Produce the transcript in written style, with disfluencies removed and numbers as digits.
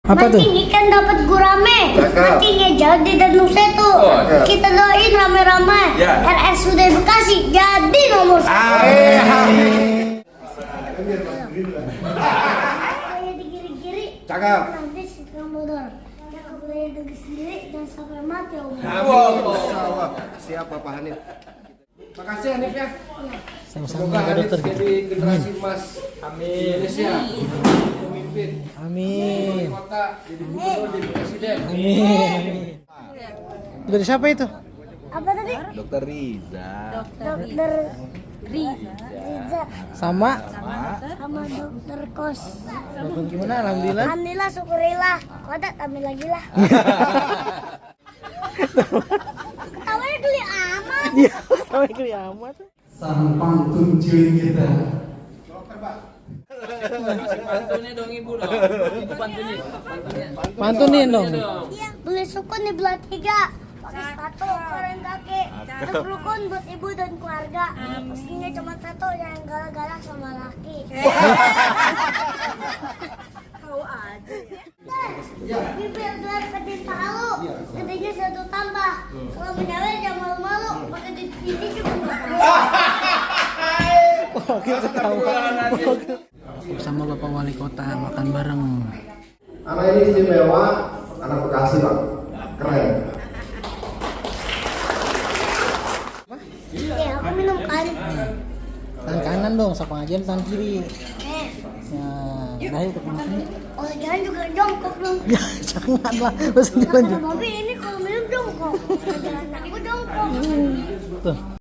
Apa tuh? Mancing ikan dapat gurame. Mancingnya jauh di Danau Setu. Kita doain rame-rame. RSUD Bekasi jadi nomor 1. Kayak digiri-giri. Cakep. Nanti setelah modal. Jangan boleh negeri sendiri dan sampai mati om. Siap Bapak Hanif. Makasih Hanif ya. Sama-sama Semoga Pak Hanif Dokter. jadi generasi emas Indonesia. Pemimpin. Amin. Kota jadi gubernur, jadi presiden. Amin. Dari siapa itu? Apa tadi? Dokter Riza. Dokter Riza Sama. sama dokter Kos. Dokter gimana? Alhamdulillah. Alhamdulillah, syukurillah. Kodat ambil lagi lah. Ketawanya geli amat. Iya, sama kiri amat. Sang pantun cilik kita. Pantunnya dong ibu dong. Ibu pantunin. Pantunin dong. Iya, beli sukun di belah 3. Pakai sepatu, keren kaki. Untuk rukun buat ibu dan keluarga. Pastinya cuma satu, yang galak-galak sama laki. Tahu aja. Bibir gelar kedin palu, gedenya 1 tambah. Kalau menyawir jangan malu-malu, pakai di sini cuma Oke, ketawa. Bersama Bapak Wali Kota makan bareng. Anak ini istimewa, anak Bekasi Bang. Keren. aku minum kali. Tangan kanan dong, sama pengajian tangan kiri. Nah, dah itu makan. Oh, jangan juga jongkok dong. Ya, jangan lah. Masih jalan. Kata Bobby ini kalau minum jongkok. Jangan aku jongkok. Tuh.